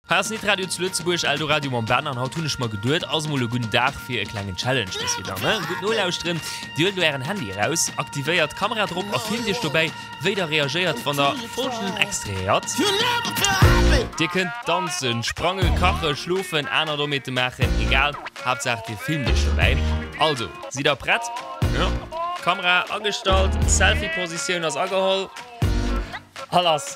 Hei ass Nit Radio zu Lëtzebuerg, Eldoradio mam Ben an haut hunn ech mer geduet, ass mol e gudden Dag fir e klengen Challenge bis wieder, ne? Gutt nolauschteren, Dir huelt elo ären Handy eraus, aktivéiert d'Kamera drop a filmt iech dobäi, wéi der reagéiert, wann der folgenden Extrait héiert. Dir kënnt danzen, sprangen, kachen, schlofen, aner Dommheete maachen, egal, Haaptsaach dir filmt iech dobäi. Also, sidd der prett? Jo, Kamera agestallt, Selfie-Positioun ass ageholl, a lass!